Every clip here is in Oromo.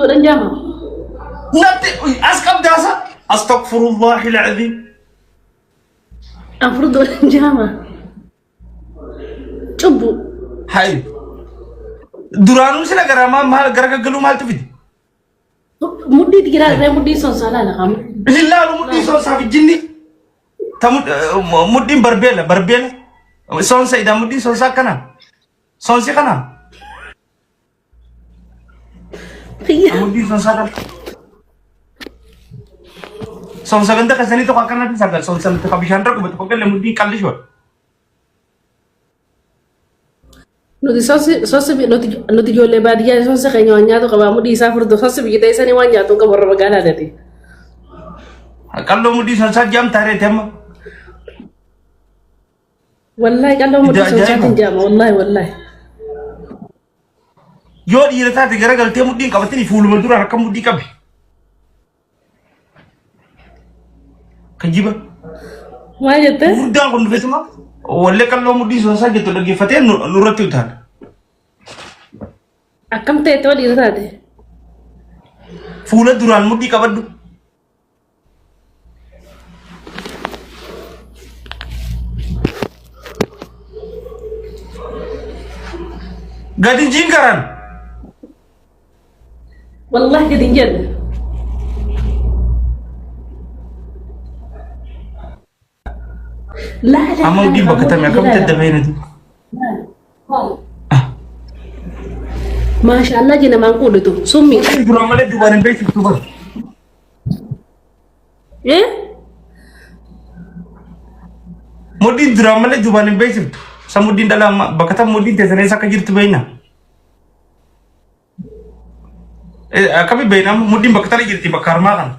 Furdoodhaan jaama. Natti as qabdaasa. Astagfirullahi alazim. An furdoodhaan jaama. Cubbu. Hayi. Duraanuu sila garaa maal gara gaggaluu maaltu fide? Mudhiitti jira irree mudhii sonsaa laala qaama. Lillaalu mudhii sonsaa fi jinni. Ta mudhiin barbeela barbeela. Sonsa idaa mudhiin sonsaa akkana. Sonsi kana. Mudhiin sonsaa kana. Sonsa ganda keessanii tokko akkanatti sagal sonsa tokko bishaan irra qubatu tokko galee mudhiin qallishoodha. Nuti sonsi sonsi nuti nuti ijoollee baadiyyaa sonsi keenya waan nyaatu qabaa mudhii isaa furdoo sonsi biyya teessanii waan nyaatu qabu warra magaalaa gadi. Qalloo mudhii sonsaa jaamtaa reete amma. Wallaahi qalloo mudhii Ija ajaa'iba. sonsaatiin jaama wallaahi wallaahi. Yoo dhiira taate garagaltee mudhiin qabatanii fuuluma duraan akka mudhii qabi. Kijiba. Maal jette? Gurguddaan kun dhufetuma wallee qalloo mudhii sonsaa jettu dhaggeeffatee nurratti utaala. Akkam ta'e ta'uu dhiira taate? Fuula duraan mudhii qabadhu. Gadi jiin karaan. Wallahi gadi hin jenne. Laa laa Amma mudhiin bakka tamee akkamitti adda bahee nuti? Maashaallah jina maan quudhitu summi. Duraan malee duubaan hin beeksiftu bara. Eh? Mudhiin duraan malee duubaan hin beeksiftu. Sa mudhiin dhala amma bakka tam mudhiin teessan eessa akka jirtu beekna. Akkami beekna amma mudhiin bakka tana jirti bakka harmaa kana.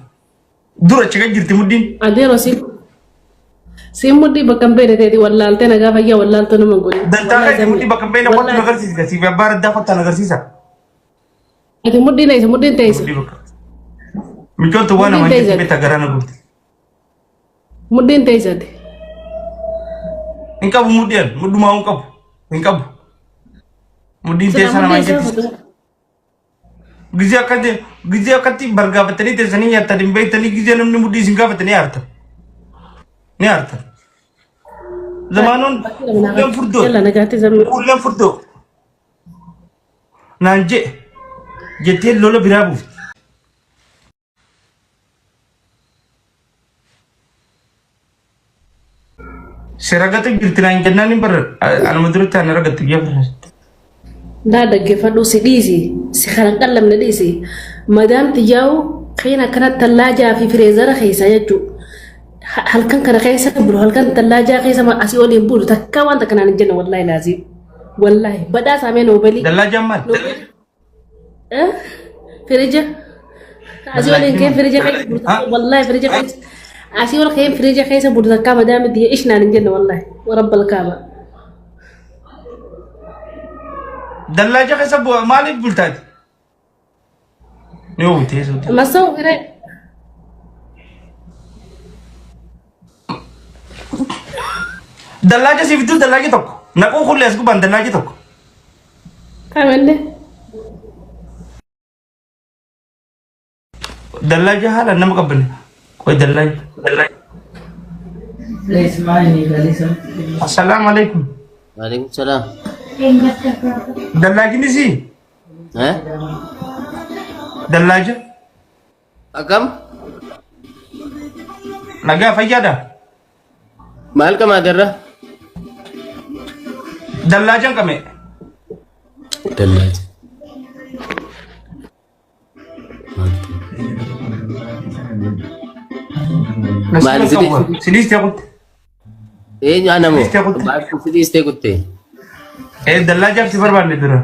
Dura achi kan jirti mudhiin. Adeero si siin mudhii bakka hin beekne ta'eeti wallaaltee nagaa fayyaa wallaaltuu nama godhi. Dantaa keeti mudhii bakka hin beekne kottu na agarsiisa. Siif abbaa raddaa kottu na agarsiisa. Ati mudhii na isa mudhiin teessa. Mudhii bakka. Michoon tu waan Mudhiin namaan jetti teessati. beektaa garaa na gubdi. Mudhiin teessati. Hin qabu mudhiin mudhumaa hin qabu. Hin qabu. Mudhiin Silaa teessa mudhii namaan isaa jetti. fuutu. Gizee akkatti gizee akkatti bargaafatanii teessanii nyaattan hin beektanii gizee namni mudhii isin gaafate ni aartan. Ni aartan. Zamaanoon kuuleen furdoo. Yalla nagaatti zammi. Kuuleen furdoo. Naan jee jettee lola biraa buufti. Si ragatu jirti naan jennaan hin barra. Anuma duratti ana ragattu biyya barra. Daa dhaggeeffadhu si dhiisi si kan hin qallamne dhiisi. Madaam tiyyaa'u kan akkana tallaajaa fi fireezara keessa jechuudha. Halkan kana keessa bulu halkan tallaajaa keessa asii oliin bulu takka waan takka naan hin jenne wallaahi laazii. Wallaahi badhaasaa mee noobalii. Dallaajaan maal? Eh? Firija. Asii waliin kee firija keessa bulta. Wallahi firija keessa. Asii wal kee firija keessa bulta takkaa madaami tiyya ishnaan hin jenne wallahi. Warabbal kaaba. Dallaaja keessa bu'a maaliif bultaati? Ni oowwitee suuti. Masoo firee. Dallaaja siif iddoo dallaaja tokko. Naquu kullee as gubbaan dallaaja tokko. Kamallee. Dallaaja haala nama qabbanne. Qoy dallaaja. Assalaamu alaikum. Waalaikum salaam. Dallaajni sii? Eh? Dallaaja. Akkam? Nagaa fayyaadha. Maal qamaatarra? Dallaajan qame. Dallaaja. Maal si Sidiis ta'e kutte. Eenyu ana moo? Sidiis ta'e kutte. Sidiis ta'e kutte. Dallaajaaf si barbaanne dura.